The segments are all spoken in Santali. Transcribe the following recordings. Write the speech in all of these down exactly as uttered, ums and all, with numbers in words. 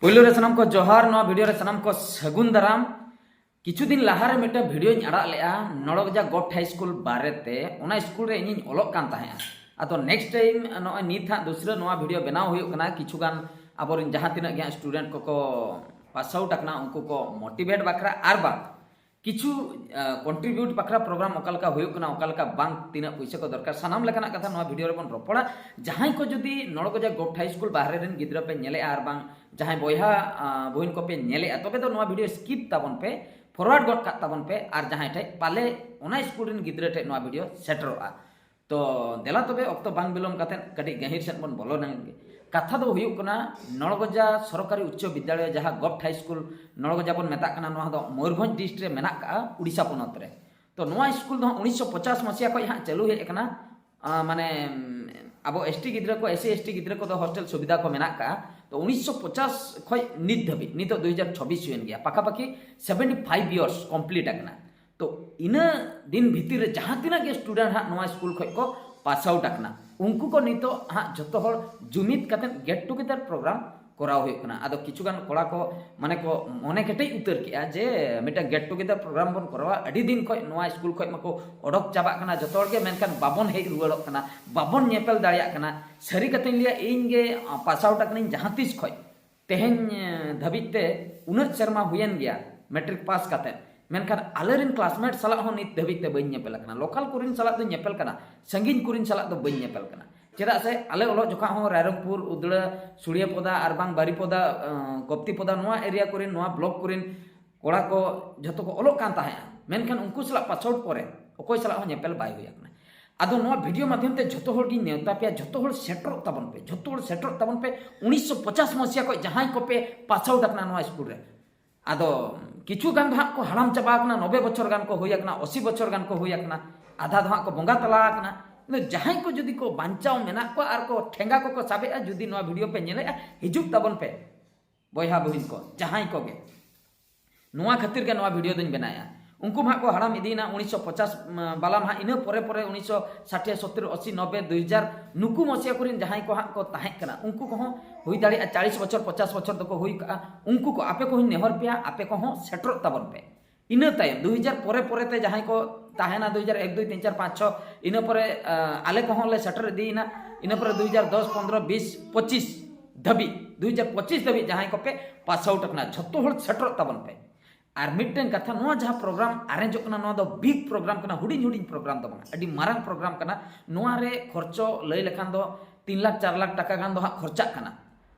ᱯᱳᱭᱞᱳ ᱨᱮ ᱥᱟᱱᱟᱢ ᱠᱚ ᱡᱚᱦᱟᱨ, ᱱᱚᱣᱟ ᱵᱷᱤᱰᱤᱭᱳ ᱨᱮ ᱥᱟᱱᱟᱢ ᱠᱚ ᱥᱟᱹᱜᱩᱱ ᱫᱟᱨᱟᱢ᱾ ᱠᱤᱪᱷᱩ ᱫᱤᱱ ᱞᱟᱦᱟ ᱨᱮ ᱢᱤᱫᱴᱟᱝ ᱵᱷᱤᱰᱤᱭᱳᱧ ᱟᱲᱟᱜ ᱞᱮᱜᱼᱟ ᱱᱚᱲᱚᱜᱡᱟ ᱜᱚᱵᱷᱴ ᱦᱟᱭ ᱥᱠᱩᱞ ᱵᱟᱨᱮᱛᱮ᱾ ᱚᱱᱟ ᱥᱠᱩᱞ ᱨᱮ ᱤᱧᱤᱧ ᱚᱞᱚᱜ ᱠᱟᱱ ᱛᱟᱦᱮᱸᱜᱼᱟ᱾ ᱟᱫᱚ ᱱᱮᱠᱥᱴ ᱴᱟᱭᱤᱢ ᱱᱚᱜᱼᱚᱭ ᱱᱤᱛ ᱦᱟᱸᱜ ᱫᱩᱥᱨᱟᱹ ᱱᱚᱣᱟ ᱵᱷᱤᱰᱤᱭᱳ ᱵᱮᱱᱟᱣ ᱦᱩᱭᱩᱜ ᱠᱟᱱᱟ ᱠᱤᱪᱷᱩ ᱜᱟᱱ ᱟᱵᱚᱨᱮᱱ ᱡᱟᱦᱟᱸ ᱛᱤᱱᱟᱹᱜ ᱜᱮ ᱦᱟᱸᱜ ᱥᱴᱩᱰᱮᱱᱴ ᱠᱚᱠᱚ ᱯᱟᱥ ᱟᱣᱩᱴ ᱟᱠᱟᱱᱟ ᱩᱱᱠᱩ ᱠᱚ ᱢᱳᱴᱤᱵᱷᱮᱴ ᱵᱟᱠᱷᱨᱟ, ᱟᱨ ᱵᱟᱝ ᱠᱤᱪᱷᱩ ᱠᱚᱱᱴᱨᱤᱵᱤᱭᱩᱴ ᱵᱟᱠᱷᱨᱟ ᱯᱨᱳᱜᱨᱟᱢ ᱚᱠᱟ ᱞᱮᱠᱟ ᱦᱩᱭᱩᱜ ᱠᱟᱱᱟ, ᱚᱠᱟ ᱞᱮᱠᱟ ᱵᱟᱝ, ᱛᱤᱱᱟᱹᱜ ᱯᱩᱭᱥᱟᱹ ᱠᱚ ᱫᱚᱨᱠᱟᱨ, ᱥᱟᱱᱟᱢ ᱞᱮᱠᱟᱱᱟᱜ ᱠᱟᱛᱷᱟ ᱱᱚᱣᱟ ᱵᱷᱤᱰᱤᱭᱳ ᱨᱮᱵᱚᱱ ᱨᱚᱯᱚᱲᱟ᱾ ᱡᱟᱦᱟᱸᱭ ᱠᱚ ᱡᱩᱫᱤ ᱱᱚᱲᱚᱜᱚᱡᱟ ᱜᱚᱵᱷᱴ ᱦᱟᱭ ᱥᱠᱩᱞ ᱵᱟᱦᱨᱮ ᱨᱮᱱ ᱜᱤᱫᱽᱨᱟᱹ ᱯᱮ ᱧᱮᱞᱮᱜᱼᱟ, ᱟᱨ ᱵᱟᱝ ᱡᱟᱦᱟᱸᱭ ᱵᱚᱭᱦᱟ ᱟᱸ, ᱵᱚᱦᱤᱱ ᱠᱚᱯᱮ ᱧᱮᱞᱮᱜᱼᱟ, ᱛᱚᱵᱮ ᱫᱚ ᱱᱚᱣᱟ ᱵᱷᱤᱰᱤᱭᱳ ᱥᱠᱤᱯ ᱛᱟᱵᱚᱱ ᱯᱮ, ᱯᱷᱚᱨᱣᱟᱨᱰ ᱜᱚᱫ ᱠᱟᱜ ᱛᱟᱵᱚᱱ ᱯᱮ, ᱟᱨ ᱡᱟᱦᱟᱸᱭ ᱴᱷᱮᱡ ᱯᱟᱞᱮ ᱚᱱᱟ ᱥᱠᱩᱞ ᱨᱮᱱ ᱜᱤᱫᱽᱨᱟᱹ ᱴᱷᱮᱡ ᱱᱚᱣᱟ ᱵᱷᱤᱰᱤᱭᱳ ᱥᱮᱴᱮᱨᱚᱜᱼᱟ᱾ ᱛᱚ ᱫᱮᱞᱟ ᱛᱚᱵᱮ ᱚᱠᱛᱚ ᱵᱟᱝ ᱵᱤᱞᱚᱢ ᱠᱟᱛᱮ ᱠᱟᱹᱴᱤᱡ ᱜᱟᱹᱦᱤᱨ ᱥᱮᱫ ᱵᱚᱱ ᱵᱚᱞᱚ ᱞᱮᱱ ᱜᱮ᱾ ᱠᱟᱛᱷᱟ ᱫᱚ ᱦᱩᱭᱩᱜ ᱠᱟᱱᱟ, ᱱᱚᱲᱜᱚᱡᱟ ᱥᱚᱨᱠᱟᱨᱤ ᱩᱪᱪᱚ ᱵᱤᱫᱽᱭᱟᱞᱚᱭ, ᱡᱟᱦᱟᱸ ᱜᱚᱵᱷᱴ ᱦᱟᱭ ᱥᱠᱩᱞ ᱱᱚᱲᱜᱚᱡᱟ ᱵᱚᱱ ᱢᱮᱛᱟᱜ ᱠᱟᱱᱟ, ᱱᱚᱣᱟ ᱫᱚ ᱢᱚᱭᱩᱨᱵᱷᱚᱸᱡᱽ ᱰᱤᱥᱴᱨᱤᱠᱴ ᱨᱮ ᱢᱮᱱᱟᱜ ᱠᱟᱜᱼᱟ, ᱩᱲᱤᱥᱥᱟ ᱯᱚᱱᱚᱛ ᱨᱮ᱾ ᱛᱚ ᱱᱚᱣᱟ ᱥᱠᱩᱞ ᱫᱚ ᱦᱟᱸᱜ ᱩᱱᱤᱥᱥᱚ ᱯᱚᱪᱟᱥ ᱢᱟᱥᱤᱭᱟ ᱠᱷᱚᱱ ᱦᱟᱸᱜ ᱪᱟᱹᱞᱩ ᱦᱮᱡ ᱟᱠᱟᱱᱟ᱾ ᱟᱸ, ᱢᱟᱱᱮ, ᱩᱢ, ᱟᱵᱚ ᱮᱥ ᱴᱤ ᱜᱤᱫᱽᱨᱟᱹ ᱠᱚ, ᱮᱥ ᱥᱤ ᱮᱥ ᱴᱤ ᱜᱤᱫᱽᱨᱟᱹ ᱠᱚᱫᱚ ᱦᱳᱥᱴᱮᱞ ᱥᱩᱵᱤᱫᱷᱟ ᱠᱚ ᱢᱮᱱᱟᱜ ᱠᱟᱜᱼᱟ᱾ ᱛᱚ ᱩᱱᱤᱥᱥᱚ ᱯᱚᱪᱟᱥ ᱠᱷᱚᱱ ᱱᱤᱛ ᱫᱷᱟᱹᱵᱤᱡ, ᱱᱤᱛᱚᱜ ᱫᱩ ᱦᱟᱡᱟᱨ ᱪᱷᱚᱵᱵᱤᱥ ᱦᱩᱭᱮᱱ ᱜᱮᱭᱟ, ᱯᱟᱠᱟᱯᱟᱠᱤ ᱥᱮᱵᱷᱮᱱᱴᱤ ᱯᱷᱟᱭᱤᱵᱷ ᱤᱭᱟᱨᱥ ᱠᱚᱢᱯᱞᱤᱴ ᱟᱠᱟᱱᱟ᱾ ᱛᱚ ᱤᱱᱟᱹ ᱫᱤᱱ ᱵᱷᱤᱛᱤᱨ ᱨᱮ ᱡᱟᱦᱟᱸ ᱛᱤᱱᱟᱹᱜ ᱜᱮ ᱥᱴᱩᱰᱮᱱᱴ ᱦᱟᱸᱜ ᱱᱚᱣᱟ ᱥᱠᱩᱞ ᱠᱷᱚᱱ ᱠᱚ ᱯᱟᱥ ᱟᱣᱩᱴ ᱟᱠᱟᱱᱟ, ᱩᱱᱠᱩ ᱠᱚ ᱱᱤᱛᱚᱜ ᱦᱟᱸᱜ ᱡᱷᱚᱛᱚ ᱦᱚᱲ ᱡᱩᱢᱤᱫ ᱠᱟᱛᱮ ᱜᱮᱴ ᱴᱩᱜᱮᱫᱟᱨ ᱯᱨᱳᱜᱨᱟᱢ ᱠᱚᱨᱟᱣ ᱦᱩᱭᱩᱜ ᱠᱟᱱᱟ᱾ ᱟᱫᱚ ᱠᱤᱪᱷᱩ ᱜᱟᱱ ᱠᱚᱲᱟ ᱠᱚ ᱢᱟᱱᱮ ᱠᱚ ᱢᱚᱱᱮ ᱠᱮᱴᱮᱡ ᱩᱛᱟᱹᱨ ᱠᱮᱜᱼᱟ ᱡᱮ ᱢᱤᱫᱴᱟᱝ ᱜᱮᱴ ᱴᱩᱜᱮᱫᱟᱨ ᱯᱨᱳᱜᱨᱟᱢ ᱵᱚᱱ ᱠᱚᱨᱟᱣᱟ, ᱟᱹᱰᱤ ᱫᱤᱱ ᱠᱷᱚᱱ ᱱᱚᱣᱟ ᱥᱠᱩᱞ ᱠᱷᱚᱱ ᱢᱟᱠᱚ ᱚᱰᱚᱠ ᱪᱟᱵᱟᱜ ᱠᱟᱱᱟ ᱡᱷᱚᱛᱚ ᱦᱚᱲ ᱜᱮ, ᱢᱮᱱᱠᱷᱟᱱ ᱵᱟᱵᱚᱱ ᱦᱮᱡ ᱨᱩᱣᱟᱹᱲᱚᱜ ᱠᱟᱱᱟ, ᱵᱟᱵᱚᱱ ᱧᱮᱯᱮᱞ ᱫᱟᱲᱮᱭᱟᱜ ᱠᱟᱱᱟ᱾ ᱥᱟᱹᱨᱤ ᱠᱟᱛᱷᱟᱧ ᱞᱟᱹᱭᱟ, ᱤᱧ ᱜᱮ ᱯᱟᱥ ᱟᱣᱩᱴ ᱟᱠᱟᱱᱟᱹᱧ ᱡᱟᱦᱟᱸ ᱛᱤᱥ ᱠᱷᱚᱱ, ᱛᱮᱦᱮᱧ, ᱮ, ᱫᱷᱟᱹᱵᱤᱡ ᱛᱮ ᱩᱱᱟᱹᱜ ᱥᱮᱨᱢᱟ ᱦᱩᱭᱮᱱ ᱜᱮᱭᱟ ᱢᱮᱴᱨᱤᱠ ᱯᱟᱥ ᱠᱟᱛᱮ, ᱢᱮᱱᱠᱷᱟᱱ ᱟᱞᱮᱨᱮᱱ ᱠᱞᱟᱥᱢᱮᱴ ᱥᱟᱞᱟᱜ ᱦᱚᱸ ᱱᱤᱛ ᱫᱷᱟᱹᱵᱤᱡ ᱛᱮ ᱵᱟᱹᱧ ᱧᱮᱯᱮᱞ ᱟᱠᱟᱱᱟ᱾ ᱞᱳᱠᱟᱞ ᱠᱚᱨᱮᱱ ᱥᱟᱞᱟᱜ ᱫᱚᱧ ᱧᱮᱯᱮᱞ ᱠᱟᱱᱟ, ᱥᱟᱺᱜᱤᱧ ᱠᱚᱨᱮᱱ ᱥᱟᱞᱟᱜ ᱫᱚ ᱵᱟᱹᱧ ᱧᱮᱯᱮᱞ ᱠᱟᱱᱟ᱾ ᱪᱮᱫᱟᱜ ᱥᱮ ᱟᱞᱮ ᱚᱞᱚᱜ ᱡᱚᱠᱷᱟ ᱦᱚᱸ ᱨᱟᱭᱨᱚᱝᱯᱩᱨ, ᱩᱫᱽᱲᱟ, ᱥᱩᱲᱤᱭᱟᱹᱯᱚᱫᱟ, ᱟᱨ ᱵᱟᱝ ᱵᱟᱨᱤᱯᱚᱫᱟ, ᱮ, ᱜᱚᱯᱛᱤᱯᱚᱫᱟ, ᱱᱚᱣᱟ ᱮᱨᱤᱭᱟ ᱠᱚᱨᱮᱱ, ᱱᱚᱣᱟ ᱵᱞᱚᱠ ᱠᱚᱨᱮᱱ ᱠᱚᱲᱟ ᱠᱚ ᱡᱷᱚᱛᱚ ᱠᱚ ᱚᱞᱚᱜ ᱠᱟᱱ ᱛᱟᱦᱮᱸᱜᱼᱟ, ᱢᱮᱱᱠᱷᱟᱱ ᱩᱱᱠᱩ ᱥᱟᱞᱟᱜ ᱯᱟᱥ ᱟᱣᱩᱴ ᱯᱚᱨᱮ ᱚᱠᱚᱭ ᱥᱟᱞᱟᱜ ᱦᱚᱸ ᱧᱮᱯᱮᱞ ᱵᱟᱭ ᱦᱩᱭ ᱟᱠᱟᱱᱟ᱾ ᱟᱫᱚ ᱱᱚᱣᱟ ᱵᱷᱤᱰᱤᱭᱳ ᱢᱟᱫᱽᱫᱷᱚᱢ ᱛᱮ ᱡᱷᱚᱛᱚ ᱦᱚᱲ ᱜᱤᱧ ᱱᱮᱣᱛᱟ ᱯᱮᱭᱟ, ᱡᱷᱚᱛᱚ ᱦᱚᱲ ᱥᱮᱴᱮᱨᱚᱜ ᱛᱟᱵᱚᱱ ᱯᱮ, ᱡᱷᱚᱛᱚ ᱦᱚᱲ ᱥᱮᱴᱮᱨᱚᱜ ᱛᱟᱵᱚᱱ ᱯᱮ᱾ ᱩᱱᱤᱥᱥᱚ ᱯᱚᱪᱟᱥ ᱢᱟᱥᱤᱭᱟ ᱠᱷᱚᱱ ᱡᱟᱦᱟᱸᱭ ᱠᱚᱯᱮ ᱯᱟᱥ ᱟᱣᱩᱴ ᱟᱠᱟᱱᱟ ᱱᱚᱣᱟ ᱥᱠᱩᱞ ᱨᱮ, ᱟᱫᱚ ᱠᱤᱪᱷᱩ ᱜᱟᱱ ᱫᱚ ᱦᱟᱸᱜ ᱠᱚ ᱦᱟᱲᱟᱢ ᱪᱟᱵᱟ ᱟᱠᱟᱱᱟ, ᱱᱚᱵᱵᱳᱭ ᱵᱚᱪᱷᱚᱨ ᱜᱟᱱ ᱠᱚ ᱦᱩᱭ ᱟᱠᱟᱱᱟ, ᱟᱥᱤ ᱵᱚᱪᱷᱚᱨ ᱜᱟᱱ ᱠᱚ ᱦᱩᱭ ᱟᱠᱟᱱᱟ, ᱟᱫᱷᱟ ᱫᱚ ᱦᱟᱸᱜ ᱠᱚ ᱵᱚᱸᱜᱟ ᱛᱟᱞᱟ ᱟᱠᱟᱱᱟ᱾ ᱟᱫᱚ ᱡᱟᱦᱟᱸᱭ ᱠᱚ ᱡᱩᱫᱤ ᱠᱚ ᱵᱟᱧᱪᱟᱣ ᱢᱮᱱᱟᱜ ᱠᱚᱣᱟ ᱟᱨ ᱠᱚ ᱴᱷᱮᱸᱜᱟ ᱠᱚᱠᱚ ᱥᱟᱵᱮᱜᱼᱟ, ᱡᱩᱫᱤ ᱱᱚᱣᱟ ᱵᱷᱤᱰᱤᱭᱳ ᱯᱮ ᱧᱮᱞᱮᱜᱼᱟ, ᱦᱤᱡᱩᱜ ᱛᱟᱵᱚᱱ ᱯᱮ ᱵᱚᱭᱦᱟ ᱵᱩᱦᱤᱱ ᱠᱚ, ᱡᱟᱦᱟᱸᱭ ᱠᱚᱜᱮ᱾ ᱱᱚᱣᱟ ᱠᱷᱟᱹᱛᱤᱨ ᱜᱮ ᱱᱚᱣᱟ ᱵᱷᱤᱰᱤᱭᱳ ᱫᱚᱧ ᱵᱮᱱᱟᱣᱮᱜᱼᱟ᱾ ᱩᱱᱠᱩ ᱢᱟ ᱦᱟᱸᱜ ᱠᱚ ᱦᱟᱲᱟᱢ ᱤᱫᱤᱭᱮᱱᱟ, ᱩᱱᱤᱥᱥᱚ ᱯᱚᱪᱟᱥ ᱵᱟᱞᱟ ᱢᱟ ᱦᱟᱸᱜ, ᱤᱱᱟᱹ ᱯᱚᱨᱮ ᱯᱚᱨᱮ ᱩᱱᱤᱥᱥᱚ ᱥᱟᱴᱷᱤ, ᱥᱚᱛᱛᱚᱨ, ᱟᱥᱤ, ᱱᱚᱵᱵᱳᱭ, ᱫᱩᱭ ᱦᱟᱡᱟᱨ, ᱱᱩᱠᱩ ᱢᱚᱥᱤᱭᱟ ᱠᱚᱨᱮᱱ ᱡᱟᱦᱟᱸᱭ ᱠᱚ ᱦᱟᱸᱜ ᱠᱚ ᱛᱟᱦᱮᱸ ᱠᱟᱱᱟ, ᱩᱱᱠᱩ ᱠᱚᱦᱚᱸ ᱦᱩᱭ ᱫᱟᱲᱮᱭᱟᱜᱼᱟ ᱪᱟᱞᱤᱥ ᱵᱚᱪᱷᱚᱨ, ᱯᱚᱪᱟᱥ ᱵᱚᱪᱷᱚᱨ ᱫᱚᱠᱚ ᱦᱩᱭ ᱠᱟᱜᱼᱟ᱾ ᱩᱱᱠᱩ ᱠᱚ, ᱟᱯᱮ ᱠᱚᱦᱚᱸᱧ ᱱᱮᱦᱚᱨ ᱯᱮᱭᱟ, ᱟᱯᱮ ᱠᱚᱦᱚᱸ ᱥᱮᱴᱮᱨᱚᱜ ᱛᱟᱵᱚᱱ ᱯᱮ᱾ ᱤᱱᱟᱹ ᱛᱟᱭᱚᱢ ᱫᱩᱭ ᱦᱟᱡᱟᱨ ᱯᱚᱨᱮ ᱯᱚᱨᱮ ᱛᱮ ᱡᱟᱦᱟᱸᱭ ᱠᱚ ᱛᱟᱦᱮᱱᱟ, ᱫᱩᱭ ᱦᱟᱡᱟᱨ ᱮᱠ, ᱫᱩᱭ, ᱛᱤᱱ, ᱪᱟᱨ, ᱯᱟᱸᱪ, ᱪᱷᱚ, ᱤᱱᱟᱹ ᱯᱚᱨᱮ, ᱟᱸ, ᱟᱞᱮ ᱠᱚᱦᱚᱸ ᱞᱮ ᱥᱮᱴᱮᱨ ᱤᱫᱤᱭᱮᱱᱟ᱾ ᱤᱱᱟᱹ ᱯᱚᱨᱮ ᱫᱩᱭ ᱦᱟᱡᱟᱨ ᱫᱚᱥ, ᱯᱚᱱᱫᱽᱨᱚ, ᱵᱤᱥ, ᱯᱚᱸᱪᱤᱥ ᱫᱷᱟᱹᱵᱤᱡ, ᱫᱩᱭ ᱦᱟᱡᱟᱨ ᱯᱚᱸᱪᱤᱥ ᱫᱷᱟᱹᱵᱤᱡ ᱡᱟᱦᱟᱸᱭ ᱠᱚᱯᱮ ᱯᱟᱥ ᱟᱣᱩᱴ ᱟᱠᱟᱱᱟ, ᱡᱷᱚᱛᱚ ᱦᱚᱲ ᱥᱮᱴᱮᱨᱚᱜ ᱛᱟᱵᱚᱱ ᱯᱮ᱾ ᱟᱨ ᱢᱤᱫᱴᱮᱱ ᱠᱟᱛᱷᱟ, ᱱᱚᱣᱟ ᱡᱟᱦᱟᱸ ᱯᱨᱳᱜᱨᱟᱢ ᱟᱨᱮᱧᱡᱚᱜ ᱠᱟᱱᱟ, ᱱᱚᱣᱟ ᱫᱚ ᱵᱤᱜᱽ ᱯᱨᱳᱜᱨᱟᱢ ᱠᱟᱱᱟ, ᱦᱩᱰᱤᱧ ᱦᱩᱰᱤᱧ ᱯᱨᱳᱜᱨᱟᱢ ᱫᱚ ᱵᱟᱝᱟ, ᱟᱹᱰᱤ ᱢᱟᱨᱟᱝ ᱯᱨᱳᱜᱨᱟᱢ ᱠᱟᱱᱟ᱾ ᱱᱚᱣᱟ ᱨᱮ ᱠᱷᱚᱨᱪᱚ ᱞᱟᱹᱭ ᱞᱮᱠᱷᱟᱱ ᱫᱚ ᱛᱤᱱ ᱞᱟᱠᱷ ᱪᱟᱨ ᱞᱟᱠᱷ ᱴᱟᱠᱟ ᱜᱟᱱ ᱫᱚ ᱦᱟᱸᱜ ᱠᱷᱚᱨᱪᱟᱜ ᱠᱟᱱᱟ᱾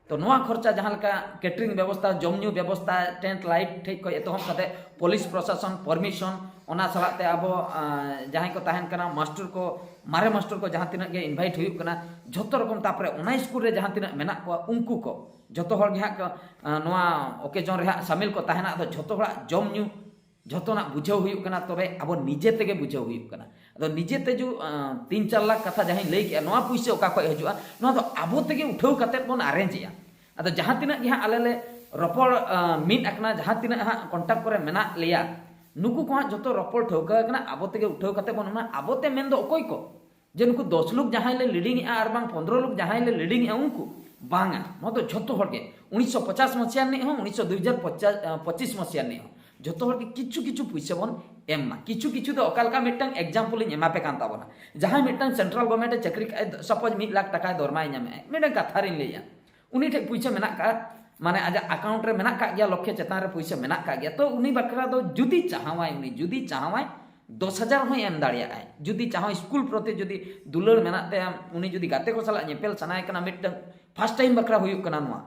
ᱛᱚ ᱱᱚᱣᱟ ᱠᱷᱚᱨᱪᱟ ᱡᱟᱦᱟᱸ ᱞᱮᱠᱟ ᱠᱮᱴᱨᱤᱝ ᱵᱮᱵᱚᱥᱛᱷᱟ, ᱡᱚᱢ ᱧᱩ ᱵᱮᱵᱚᱥᱛᱷᱟ, ᱴᱮᱱᱴ ᱞᱟᱭᱤᱴ ᱴᱷᱮᱡ ᱠᱷᱚᱡ ᱮᱛᱚᱦᱚᱵ ᱠᱟᱛᱮ ᱯᱩᱞᱤᱥ ᱯᱨᱚᱥᱟᱥᱚᱱ ᱯᱟᱨᱢᱤᱥᱚᱱ, ᱚᱱᱟ ᱥᱟᱞᱟᱜ ᱛᱮ ᱟᱵᱚ, ᱟᱸ, ᱡᱟᱦᱟᱸᱭ ᱠᱚ ᱛᱟᱦᱮᱱ ᱠᱟᱱᱟ ᱢᱟᱥᱴᱟᱨ ᱠᱚ, ᱢᱟᱨᱮ ᱢᱟᱥᱴᱟᱨ ᱠᱚ ᱡᱟᱦᱟᱸ ᱛᱤᱱᱟᱹᱜ ᱜᱮ ᱤᱱᱵᱷᱟᱭᱤᱴ ᱦᱩᱭᱩᱜ ᱠᱟᱱᱟ, ᱡᱷᱚᱛᱚ ᱨᱚᱠᱚᱢ, ᱛᱟᱯᱚᱨᱮ ᱚᱱᱟ ᱥᱠᱩᱞ ᱨᱮ ᱡᱟᱦᱟᱸ ᱛᱤᱱᱟᱹᱜ ᱢᱮᱱᱟᱜ ᱠᱚᱣᱟ ᱩᱱᱠᱩ ᱠᱚ, ᱡᱷᱚᱛᱚ ᱦᱚᱲ ᱜᱮ ᱦᱟᱸᱜ ᱠᱚ, ᱟᱸ, ᱱᱚᱣᱟ ᱚᱠᱮᱡᱚᱱ ᱨᱮ ᱦᱟᱸᱜ ᱥᱟᱢᱤᱞ ᱠᱚ ᱛᱟᱦᱮᱱᱟ᱾ ᱟᱫᱚ ᱡᱷᱚᱛᱚ ᱦᱚᱲᱟᱜ ᱡᱚᱢ ᱧᱩ ᱡᱷᱚᱛᱚᱱᱟᱜ ᱵᱩᱡᱷᱟᱹᱣ ᱦᱩᱭᱩᱜ ᱠᱟᱱᱟ, ᱛᱚᱵᱮ ᱟᱵᱚ ᱱᱤᱡᱮ ᱛᱮᱜᱮ ᱵᱩᱡᱷᱟᱹᱣ ᱦᱩᱭᱩᱜ ᱠᱟᱱᱟ᱾ ᱟᱫᱚ ᱱᱤᱡᱮ ᱛᱮ ᱡᱩ-, ᱟᱸ, ᱛᱤᱱ ᱪᱟᱨ ᱞᱟᱠᱷ ᱠᱟᱛᱷᱟ ᱡᱟᱦᱟᱸᱧ ᱞᱟᱹᱭ ᱠᱮᱜᱼᱟ, ᱱᱚᱣᱟ ᱯᱩᱭᱥᱟᱹ ᱚᱠᱟ ᱠᱷᱚᱡ ᱦᱤᱡᱩᱜᱼᱟ? ᱱᱚᱣᱟ ᱫᱚ ᱟᱵᱚ ᱛᱮᱜᱮ ᱩᱴᱷᱟᱹᱣ ᱠᱟᱛᱮᱫ ᱵᱚᱱ ᱟᱨᱮᱧᱡᱮᱜᱼᱟ᱾ ᱟᱫᱚ ᱡᱟᱦᱟᱸ ᱛᱤᱱᱟᱹᱜ ᱜᱮ ᱦᱟᱸᱜ ᱟᱞᱮ ᱞᱮ ᱨᱚᱯᱚᱲ, ᱟᱸ, ᱢᱤᱫ ᱟᱠᱟᱱᱟ, ᱡᱟᱦᱟᱸ ᱛᱤᱱᱟᱹᱜ ᱦᱟᱸᱜ ᱠᱚᱱᱴᱟᱠᱴ ᱠᱚᱨᱮ ᱢᱮᱱᱟᱜ ᱞᱮᱭᱟ, ᱱᱩᱠᱩ ᱠᱚ ᱦᱟᱸᱜ ᱡᱷᱚᱛᱚ ᱨᱚᱯᱚᱲ ᱴᱷᱟᱹᱣᱠᱟᱹ ᱟᱠᱟᱱᱟ, ᱟᱵᱚ ᱛᱮᱜᱮ ᱩᱴᱷᱟᱹᱣ ᱠᱟᱛᱮᱫ ᱵᱚᱱ ᱮᱢᱟ᱾ ᱟᱵᱚ ᱛᱮ ᱢᱮᱱ ᱫᱚ ᱚᱠᱚᱭ ᱠᱚ? ᱡᱮ ᱱᱩᱠᱩ ᱫᱚᱥ ᱞᱳᱠ ᱡᱟᱦᱟᱸᱭ ᱞᱮ ᱞᱤᱰᱤᱝ ᱮᱜᱼᱟ ᱟᱨ ᱵᱟᱝ ᱯᱚᱱᱫᱽᱨᱚ ᱞᱳᱠ ᱡᱟᱦᱟᱸᱭ ᱞᱮ ᱞᱤᱰᱤᱝ ᱮᱜᱼᱟ, ᱩᱱᱠᱩ ᱵᱟᱝᱟ, ᱱᱚᱣᱟ ᱫᱚ ᱡᱷᱚᱛᱚ ᱦᱚᱲ ᱜᱮ, ᱩᱱᱤᱥᱥᱚ ᱯᱚᱪᱟᱥ ᱢᱟᱥᱤᱭᱟ ᱨᱤᱱᱤᱡ ᱦᱚᱸ, ᱩᱱᱤᱥᱥᱚ, ᱫᱩ ᱦᱟᱡᱟᱨ ᱯᱚᱸᱪᱤᱥ ᱢᱟᱥᱤᱭᱟ ᱨᱤᱱᱤᱡ ᱦᱚᱸ, ᱡᱷᱚᱛᱚ ᱦᱚᱲ ᱜᱮ ᱠᱤᱪᱷᱩ ᱠᱤᱪᱷᱩ ᱯᱩᱭᱥᱟᱹ ᱵᱚᱱ ᱮᱢ ᱢᱟ᱾ ᱠᱤᱪᱷᱩ ᱠᱤᱪᱷᱩ ᱫᱚ ᱚᱠᱟ ᱞᱮᱠᱟ, ᱢᱤᱫᱴᱟᱝ ᱮᱠᱡᱟᱢᱯᱚᱞ ᱤᱧ ᱮᱢᱟ ᱯᱮ ᱠᱟᱱ ᱛᱟᱵᱚᱱᱟ᱾ ᱡᱟᱦᱟᱸᱭ ᱢᱤᱫᱴᱟᱝ ᱥᱮᱱᱴᱨᱟᱞ ᱜᱚᱵᱷᱚᱨᱱᱢᱮᱱᱴ ᱮ ᱪᱟᱹᱠᱨᱤ ᱠᱟᱜᱼᱟᱭ, ᱥᱟᱯᱳᱡᱽ ᱢᱤᱫ ᱞᱟᱠᱷ ᱴᱟᱠᱟᱭ ᱫᱚᱨᱢᱟᱭ ᱧᱟᱢᱮᱜᱼᱟᱭ, ᱢᱤᱫᱴᱟᱝ ᱠᱟᱛᱷᱟ ᱨᱤᱧ ᱞᱟᱹᱭᱟ, ᱩᱱᱤ ᱴᱷᱮᱡ ᱯᱩᱭᱥᱟᱹ ᱢᱮᱱᱟᱜ ᱠᱟᱜᱼᱟ, ᱢᱟᱱᱮ ᱟᱡᱟᱜ ᱟᱠᱟᱣᱩᱱᱴ ᱨᱮ ᱢᱮᱱᱟᱜ ᱠᱟᱜ ᱜᱮᱭᱟ, ᱞᱚᱠᱠᱷᱮ ᱪᱮᱛᱟᱱ ᱨᱮ ᱯᱩᱭᱥᱟᱹ ᱢᱮᱱᱟᱜ ᱠᱟᱜ ᱜᱮᱭᱟ, ᱛᱚ ᱩᱱᱤ ᱵᱟᱠᱷᱨᱟ ᱫᱚ ᱡᱩᱫᱤ ᱪᱟᱦᱟᱣᱟᱭ, ᱩᱱᱤ ᱡᱩᱫᱤ ᱪᱟᱦᱟᱣᱟᱭ, ᱫᱚᱥ ᱦᱟᱡᱟᱨ ᱦᱚᱸᱭ ᱮᱢ ᱫᱟᱲᱮᱭᱟᱜᱼᱟᱭ᱾ ᱡᱩᱫᱤ ᱪᱟᱦᱟᱣ ᱥᱠᱩᱞ ᱯᱨᱚᱛᱤ ᱡᱩᱫᱤ ᱫᱩᱞᱟᱹᱲ ᱢᱮᱱᱟᱜ ᱛᱟᱭᱟ, ᱩᱱᱤ ᱡᱩᱫᱤ ᱜᱟᱛᱮ ᱠᱚ ᱥᱟᱞᱟᱜ ᱧᱮᱯᱮᱞ ᱥᱟᱱᱟᱭᱮ ᱠᱟᱱᱟ, ᱢᱤᱫᱴᱟᱝ ᱯᱷᱟᱥᱴ ᱴᱟᱭᱤᱢ ᱵᱟᱠᱷᱨᱟ ᱦᱩᱭᱩᱜ ᱠᱟᱱᱟ ᱱᱚᱣᱟ,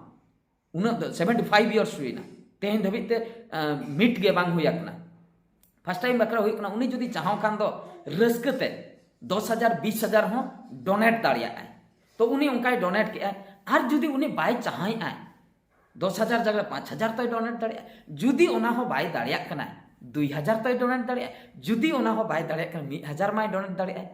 ᱩᱱᱟᱹᱜ ᱫᱚ ᱥᱮᱵᱷᱮᱱᱴᱤ ᱯᱷᱟᱭᱤᱵᱷ ᱤᱭᱟᱨᱥ ᱦᱩᱭᱱᱟ, ᱛᱮᱦᱮᱧ ᱫᱷᱟᱹᱵᱤᱡ ᱛᱮ, ᱟᱸ, ᱢᱤᱴ ᱜᱮ ᱵᱟᱝ ᱦᱩᱭ ᱟᱠᱟᱱᱟ᱾ ᱯᱷᱟᱥᱴ ᱴᱟᱭᱤᱢ ᱵᱟᱠᱷᱨᱟ ᱦᱩᱭᱩᱜ ᱠᱟᱱᱟ, ᱩᱱᱤ ᱡᱩᱫᱤ ᱪᱟᱦᱟᱣ ᱠᱷᱟᱱ ᱫᱚ ᱨᱟᱹᱥᱠᱟᱹ ᱛᱮ ᱫᱚᱥ ᱦᱟᱡᱟᱨ, ᱵᱤᱥ ᱦᱟᱡᱟᱨ ᱦᱚᱸ ᱰᱚᱱᱮᱴ ᱫᱟᱲᱮᱭᱟᱜᱼᱟᱭ᱾ ᱛᱚ ᱩᱱᱤ ᱚᱱᱠᱟᱭ ᱰᱚᱱᱮᱴ ᱠᱮᱜᱼᱟᱭ᱾ ᱟᱨ ᱡᱩᱫᱤ ᱩᱱᱤ ᱵᱟᱭ ᱪᱟᱦᱟᱣᱮᱫᱼᱟᱭ, ᱫᱚᱥ ᱦᱟᱡᱟᱨ ᱡᱟᱭᱜᱟ ᱨᱮ ᱯᱟᱸᱪ ᱦᱟᱡᱟᱨ ᱛᱚᱭ ᱰᱚᱱᱮᱴ ᱫᱟᱲᱮᱭᱟᱜᱼᱟ᱾ ᱡᱩᱫᱤ ᱚᱱᱟ ᱦᱚᱸ ᱵᱟᱭ ᱫᱟᱲᱮᱭᱟᱜ ᱠᱟᱱᱟᱭ, ᱫᱩᱭ ᱦᱟᱡᱟᱨ ᱛᱚᱭ ᱰᱚᱱᱮᱴ ᱫᱟᱲᱮᱭᱟᱜᱼᱟ᱾ ᱡᱩᱫᱤ ᱚᱱᱟ ᱦᱚᱸ ᱵᱟᱭ ᱫᱟᱲᱮᱭᱟᱜ ᱠᱟᱱᱟ, ᱢᱤᱫ ᱦᱟᱡᱟᱨ ᱢᱟᱭ ᱰᱚᱱᱮᱴ ᱫᱟᱲᱮᱭᱟᱜᱼᱟᱭ᱾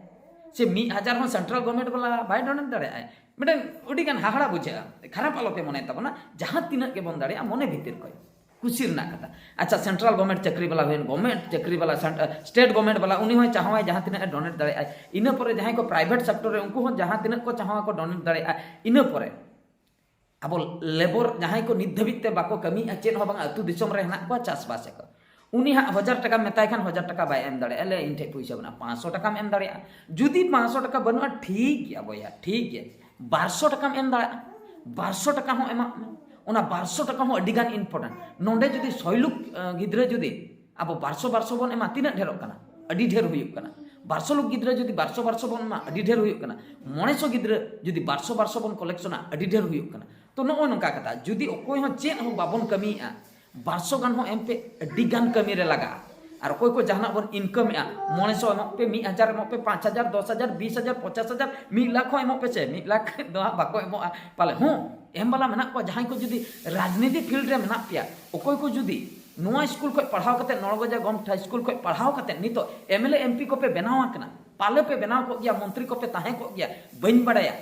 ᱥᱮ ᱢᱤᱫ ᱦᱟᱡᱟᱨ ᱦᱚᱸ ᱥᱮᱱᱴᱨᱟᱞ ᱜᱚᱵᱷᱚᱨᱱᱢᱮᱱᱴ ᱵᱟᱞᱟ ᱵᱟᱭ ᱰᱚᱱᱮᱴ ᱫᱟᱲᱮᱭᱟᱜᱼᱟᱭ᱾ ᱢᱤᱫᱴᱟᱝ ᱟᱹᱰᱤ ᱜᱟᱱ ᱦᱟᱦᱟᱲᱟ ᱵᱩᱡᱷᱟᱹᱜᱼᱟ, ᱠᱷᱟᱨᱟᱯ ᱟᱞᱚᱯᱮ ᱢᱚᱱᱮ ᱛᱟᱵᱚᱱᱟ᱾ ᱡᱟᱦᱟᱸ ᱛᱤᱱᱟᱹᱜ ᱜᱮᱵᱚᱱ ᱫᱟᱲᱮᱭᱟᱜᱼᱟ ᱢᱚᱱᱮ ᱵᱷᱤᱛᱤᱨ ᱠᱷᱚᱱ, ᱠᱩᱥᱤ ᱨᱮᱱᱟᱜ ᱠᱟᱛᱷᱟ᱾ ᱟᱪᱪᱷᱟ, ᱥᱮᱱᱴᱨᱟᱞ ᱜᱚᱵᱷᱚᱨᱱᱢᱮᱱᱴ ᱪᱟᱹᱠᱨᱤ ᱵᱟᱞᱟ ᱦᱩᱭᱮᱱ, ᱜᱚᱵᱷᱚᱨᱱᱢᱮᱱᱴ ᱪᱟᱹᱠᱨᱤ ᱵᱟᱞᱟ, ᱥᱴᱮᱴ ᱜᱚᱵᱷᱚᱨᱱᱢᱮᱱᱴ ᱵᱟᱞᱟ, ᱩᱱᱤ ᱦᱚᱸᱭ ᱪᱟᱦᱟᱣᱟᱭ ᱡᱟᱦᱟᱸ ᱛᱤᱱᱟᱹᱜ ᱮ ᱰᱚᱱᱮᱴ ᱫᱟᱲᱮᱭᱟᱜᱼᱟᱭ᱾ ᱤᱱᱟᱹ ᱯᱚᱨᱮ ᱡᱟᱦᱟᱸᱭ ᱠᱚ ᱯᱨᱟᱭᱵᱷᱮᱴ ᱥᱮᱠᱴᱚᱨ ᱨᱮ, ᱩᱱᱠᱩ ᱦᱚᱸ ᱡᱟᱦᱟᱸ ᱛᱤᱱᱟᱹᱜ ᱠᱚ ᱪᱟᱦᱟᱣᱟ ᱠᱚ ᱰᱚᱱᱮᱴ ᱫᱟᱲᱮᱭᱟᱜᱼᱟ᱾ ᱤᱱᱟᱹ ᱯᱚᱨᱮ ᱟᱵᱚ ᱞᱮᱵᱚᱨ ᱡᱟᱦᱟᱸᱭ ᱠᱚ ᱱᱤᱛ ᱫᱷᱟᱹᱵᱤᱡ ᱛᱮ ᱵᱟᱠᱚ ᱠᱟᱹᱢᱤᱭᱮᱫᱼᱟ, ᱪᱮᱫ ᱦᱚᱸ ᱵᱟᱝ, ᱟᱹᱛᱩ ᱫᱤᱥᱚᱢ ᱨᱮ ᱦᱮᱱᱟᱜ ᱠᱚᱣᱟ, ᱪᱟᱥᱵᱟᱥ ᱟᱠᱚ, ᱩᱱᱤ ᱦᱟᱸᱜ ᱦᱟᱡᱟᱨ ᱴᱟᱠᱟᱢ ᱢᱮᱛᱟᱭ ᱠᱷᱟᱱ ᱦᱟᱡᱟᱨ ᱴᱟᱠᱟ ᱵᱟᱭ ᱮᱢ ᱫᱟᱲᱮᱭᱟᱜᱼᱟ, ᱞᱟᱹᱭ, "ᱤᱧ ᱴᱷᱮᱱ ᱯᱩᱭᱥᱟᱹ ᱵᱟᱹᱱᱩᱜᱼᱟ, ᱯᱟᱸᱪᱥᱚ ᱴᱟᱠᱟᱢ ᱮᱢ ᱫᱟᱲᱮᱭᱟᱜᱼᱟ?" ᱡᱩᱫᱤ ᱯᱟᱸᱪᱥᱚ ᱴᱟᱠᱟ ᱵᱟᱹᱱᱩᱜᱼᱟ, ᱴᱷᱤᱠ ᱜᱮᱭᱟ ᱵᱚᱭᱦᱟ, ᱴᱷᱤᱠ ᱜᱮᱭᱟ, ᱵᱟᱨᱥᱚ ᱴᱟᱠᱟᱢ ᱮᱢ ᱫᱟᱲᱮᱭᱟᱜᱼᱟ, ᱵᱟᱨᱥᱚ ᱴᱟᱠᱟ ᱦᱚᱸ ᱮᱢᱟᱜ ᱢᱮ᱾ ᱚᱱᱟ ᱵᱟᱨᱥᱚ ᱴᱟᱠᱟ ᱦᱚᱸ ᱟᱹᱰᱤ ᱜᱟᱱ ᱤᱢᱯᱚᱨᱴᱮᱱᱴ᱾ ᱱᱚᱰᱮ ᱡᱩᱫᱤ ᱥᱚᱭ ᱞᱩᱠ, ᱟᱸ, ᱜᱤᱫᱽᱨᱟᱹ ᱡᱩᱫᱤ ᱟᱵᱚ ᱵᱟᱨᱥᱚ ᱵᱟᱨᱥᱚ ᱵᱚᱱ ᱮᱢᱟ, ᱛᱤᱱᱟᱹᱜ ᱰᱷᱮᱨᱚᱜ ᱠᱟᱱᱟ? ᱟᱹᱰᱤ ᱰᱷᱮᱨ ᱦᱩᱭᱩᱜ ᱠᱟᱱᱟ᱾ ᱵᱟᱨᱥᱚ ᱞᱩᱠ ᱜᱤᱫᱽᱨᱟᱹ ᱡᱩᱫᱤ ᱵᱟᱨᱥᱚ ᱵᱟᱨᱥᱚ ᱵᱚᱱ ᱮᱢᱟ, ᱟᱹᱰᱤ ᱰᱷᱮᱨ ᱦᱩᱭᱩᱜ ᱠᱟᱱᱟ᱾ ᱢᱚᱬᱮ ᱥᱚ ᱜᱤᱫᱽᱨᱟᱹ ᱡᱩᱫᱤ ᱵᱟᱨᱥᱚ ᱵᱟᱨᱥᱚ ᱵᱚᱱ ᱠᱚᱞᱮᱠᱥᱚᱱᱟ, ᱟᱹᱰᱤ ᱰᱷᱮᱨ ᱦᱩᱭᱩᱜ ᱠᱟᱱᱟ᱾ ᱛᱚ, ᱱᱚᱜᱼᱚᱭ ᱱᱚᱝᱠᱟ ᱠᱟᱛᱷᱟ, ᱡᱩᱫᱤ ᱚᱠᱚᱭ ᱦᱚᱸ ᱪᱮᱫ ᱦᱚᱸ ᱵᱟᱵᱚᱱ ᱠᱟᱹᱢᱤᱭᱮᱫᱼᱟ, ᱵᱟᱨᱥᱚ ᱜᱟᱱ ᱦᱚᱸ ᱮᱢ ᱯᱮ, ᱟᱹᱰᱤ ᱜᱟᱱ ᱠᱟᱹᱢᱤ ᱨᱮ ᱞᱟᱜᱟᱜᱼᱟ᱾ ᱟᱨ ᱚᱠᱚᱭ ᱠᱚ ᱡᱟᱦᱟᱱᱟᱜ ᱵᱚᱱ ᱤᱱᱠᱟᱢᱮᱫᱼᱟ, ᱢᱚᱬᱮ ᱥᱚ ᱮᱢᱚᱜ ᱯᱮ, ᱢᱤᱫ ᱦᱟᱡᱟᱨ ᱮᱢᱚᱜ ᱯᱮ, ᱯᱟᱸᱪ ᱦᱟᱡᱟᱨ, ᱫᱚᱥ ᱦᱟᱡᱟᱨ, ᱵᱤᱥ ᱦᱟᱡᱟᱨ, ᱯᱚᱧᱪᱟᱥ ᱦᱟᱡᱟᱨ, ᱢᱤᱫ ᱞᱟᱠᱷ ᱦᱚᱸ ᱮᱢᱚᱜ ᱯᱮ ᱥᱮ, ᱢᱤᱫ ᱞᱟᱠᱷ ᱫᱚ ᱦᱟᱸᱜ ᱵᱟᱠᱚ ᱮᱢᱚᱜᱼᱟ ᱯᱟᱞᱮ᱾ ᱦᱚᱸ, ᱮᱢ ᱵᱟᱞᱟ ᱢᱮᱱᱟᱜ ᱠᱚᱣᱟ, ᱡᱟᱦᱟᱸᱭ ᱠᱚ ᱡᱩᱫᱤ ᱨᱟᱡᱽᱱᱤᱛᱤ ᱯᱷᱤᱞᱰ ᱨᱮ ᱢᱮᱱᱟᱜ ᱯᱮᱭᱟ, ᱚᱠᱚᱭ ᱠᱚ ᱡᱩᱫᱤ ᱱᱚᱣᱟ ᱥᱠᱩᱞ ᱠᱷᱚᱱ ᱯᱟᱲᱦᱟᱣ ᱠᱟᱛᱮ, ᱱᱚᱲᱜᱚᱡᱟ ᱜᱚᱢᱴ ᱦᱟᱭ ᱥᱠᱩᱞ ᱠᱷᱚᱱ ᱯᱟᱲᱦᱟᱣ ᱠᱟᱛᱮ ᱱᱤᱛᱚᱜ M L A, M P ᱠᱚᱯᱮ ᱵᱮᱱᱟᱣ ᱟᱠᱟᱱᱟ, ᱯᱟᱞᱮ ᱯᱮ ᱵᱮᱱᱟᱣ ᱠᱚᱜ ᱜᱮᱭᱟ, ᱢᱚᱱᱛᱨᱤ ᱠᱚᱯᱮ ᱛᱟᱦᱮᱸ ᱠᱚᱜ ᱜᱮᱭᱟ, ᱵᱟᱹᱧ ᱵᱟᱲᱟᱭᱟ,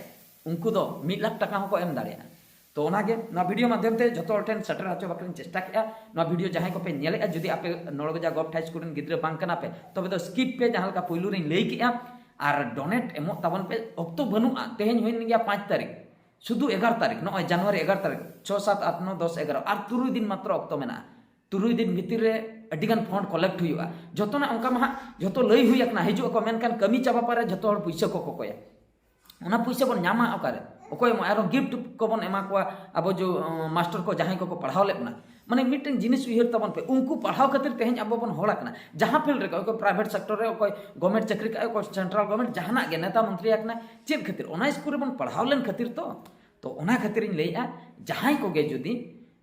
ᱩᱱᱠᱩ ᱫᱚ ᱢᱤᱫ ᱞᱟᱠᱷ ᱴᱟᱠᱟ ᱦᱚᱸᱠᱚ ᱮᱢ ᱫᱟᱲᱮᱭᱟᱜᱼᱟ᱾ ᱛᱚ, ᱚᱱᱟᱜᱮ ᱱᱚᱣᱟ ᱵᱷᱤᱰᱤᱭᱳ ᱢᱟᱫᱽᱫᱷᱚᱢ ᱛᱮ ᱡᱷᱚᱛᱚ ᱦᱚᱲ ᱴᱷᱮᱱ ᱥᱮᱴᱮᱨ ᱦᱚᱪᱚ ᱵᱟᱠᱷᱨᱟᱧ ᱪᱮᱥᱴᱟ ᱠᱮᱜᱼᱟ᱾ ᱱᱚᱣᱟ ᱵᱷᱤᱰᱤᱭᱳ ᱡᱟᱦᱟᱸᱭ ᱠᱚᱯᱮ ᱧᱮᱞᱮᱜᱼᱟ, ᱡᱩᱫᱤ ᱟᱯᱮ ᱱᱚᱲᱜᱚᱡᱟ ᱜᱚᱵᱷᱴ ᱦᱟᱭ ᱥᱠᱩᱞ ᱨᱮᱱ ᱜᱤᱫᱽᱨᱟᱹ ᱵᱟᱝ ᱠᱟᱱᱟ ᱯᱮ, ᱛᱚᱵᱮ ᱫᱚ ᱥᱠᱤᱯ ᱯᱮ, ᱡᱟᱦᱟᱸ ᱞᱮᱠᱟ ᱯᱩᱭᱞᱩ ᱨᱤᱧ ᱞᱟᱹᱭ ᱠᱮᱜᱼᱟ᱾ ᱟᱨ ᱰᱚᱱᱮᱴ ᱮᱢᱚᱜ ᱛᱟᱵᱚᱱ ᱯᱮ, ᱚᱠᱛᱚ ᱵᱟᱹᱱᱩᱜᱼᱟ᱾ ᱛᱮᱦᱮᱧ ᱦᱩᱭᱮᱱ ᱜᱮᱭᱟ ᱯᱟᱸᱪ ᱛᱟᱹᱨᱤᱠᱷ, ᱥᱩᱫᱷᱩ ᱮᱜᱟᱨᱚ ᱛᱟᱹᱨᱤᱠᱷ, ᱱᱚᱜᱼᱚᱭ ᱡᱟᱱᱩᱣᱟᱨᱤ ᱮᱜᱟᱨᱚ ᱛᱟᱹᱨᱤᱠᱷ, ᱪᱷᱚ, ᱥᱟᱛ, ᱟᱴ, ᱱᱚ, ᱫᱚᱥ, ᱮᱜᱟᱨᱚ, ᱟᱨ ᱛᱩᱨᱩᱭ ᱫᱤᱱ ᱢᱟᱛᱨᱚ ᱚᱠᱛᱚ ᱢᱮᱱᱟᱜᱼᱟ᱾ ᱛᱩᱨᱩᱭ ᱫᱤᱱ ᱵᱷᱤᱛᱤᱨ ᱨᱮ ᱟᱹᱰᱤᱜᱟᱱ ᱯᱷᱚᱱᱰ ᱠᱚᱞᱮᱠᱴ ᱦᱩᱭᱩᱜᱼᱟ᱾ ᱡᱚᱛᱚᱱᱟᱜ ᱚᱱᱠᱟ ᱢᱟ ᱦᱟᱸᱜ ᱡᱚᱛᱚ ᱞᱟᱹᱭ ᱦᱩᱭ ᱟᱠᱟᱱᱟ, ᱦᱤᱡᱩᱜ ᱟᱠᱚ, ᱢᱮᱱᱠᱷᱟᱱ ᱠᱟᱹᱢᱤ ᱪᱟᱵᱟ ᱯᱚᱨᱮ ᱡᱚᱛᱚ ᱦᱚᱲ ᱯᱩᱭᱥᱟᱹ ᱠᱚ ᱠᱚᱠᱚᱭᱟ᱾ ᱚᱱᱟ ᱯᱩᱭᱥᱟᱹ ᱵᱚᱱ ᱧᱟᱢᱟ ᱚᱠᱟᱨᱮ? ᱚᱠᱚᱭ ᱮᱢᱚᱜᱼᱟ? ᱟᱨᱚ ᱜᱤᱯᱷᱴ ᱠᱚᱵᱚᱱ ᱮᱢᱟ ᱠᱚᱣᱟ ᱟᱵᱚ ᱡᱚ, ᱚ, ᱢᱟᱥᱴᱟᱨ ᱠᱚ ᱡᱟᱦᱟᱸᱭ ᱠᱚᱠᱚ ᱯᱟᱲᱦᱟᱣ ᱞᱮᱫ ᱵᱚᱱᱟ᱾ ᱢᱟᱱᱮ ᱢᱤᱫᱴᱮᱱ ᱡᱤᱱᱤᱥ ᱩᱭᱦᱟᱹᱨ ᱛᱟᱵᱚᱱ ᱯᱮ, ᱩᱱᱠᱩ ᱯᱟᱲᱦᱟᱣ ᱠᱷᱟᱹᱛᱤᱨ ᱛᱮᱦᱮᱧ ᱟᱵᱚ ᱵᱚᱱ ᱦᱚᱲ ᱟᱠᱟᱱᱟ᱾ ᱡᱟᱦᱟᱸ ᱯᱷᱤᱞᱰ ᱨᱮᱜᱮ, ᱚᱠᱚᱭ ᱯᱨᱟᱭᱵᱷᱮᱴ ᱥᱮᱠᱴᱚᱨ ᱨᱮ, ᱚᱠᱚᱭ ᱜᱚᱵᱷᱢᱮᱱᱴ ᱪᱟᱹᱠᱨᱤ ᱠᱟᱜᱼᱟᱭ, ᱚᱠᱚᱭ ᱥᱮᱱᱴᱨᱟᱞ ᱜᱚᱵᱷᱢᱮᱱᱴ, ᱡᱟᱦᱟᱱᱟᱜ ᱜᱮ ᱱᱮᱛᱟ ᱢᱚᱱᱛᱨᱤ ᱟᱠᱟᱱᱟ, ᱪᱮᱫ ᱠᱷᱟᱹᱛᱤᱨ? ᱚᱱᱟ ᱥᱠᱩᱞ ᱨᱮᱵᱚᱱ ᱯᱟᱲᱦᱟᱣ ᱞᱮᱱ ᱠᱷᱟᱹᱛᱤᱨ ᱛᱚ᱾ ᱛᱚ ᱚᱱᱟ ᱠᱷᱟᱹᱛᱤᱨᱤᱧ ᱞᱟᱹᱭᱮᱫᱼᱟ, ᱡᱟᱦᱟᱸᱭ ᱠᱚᱜᱮ ᱡᱩᱫᱤ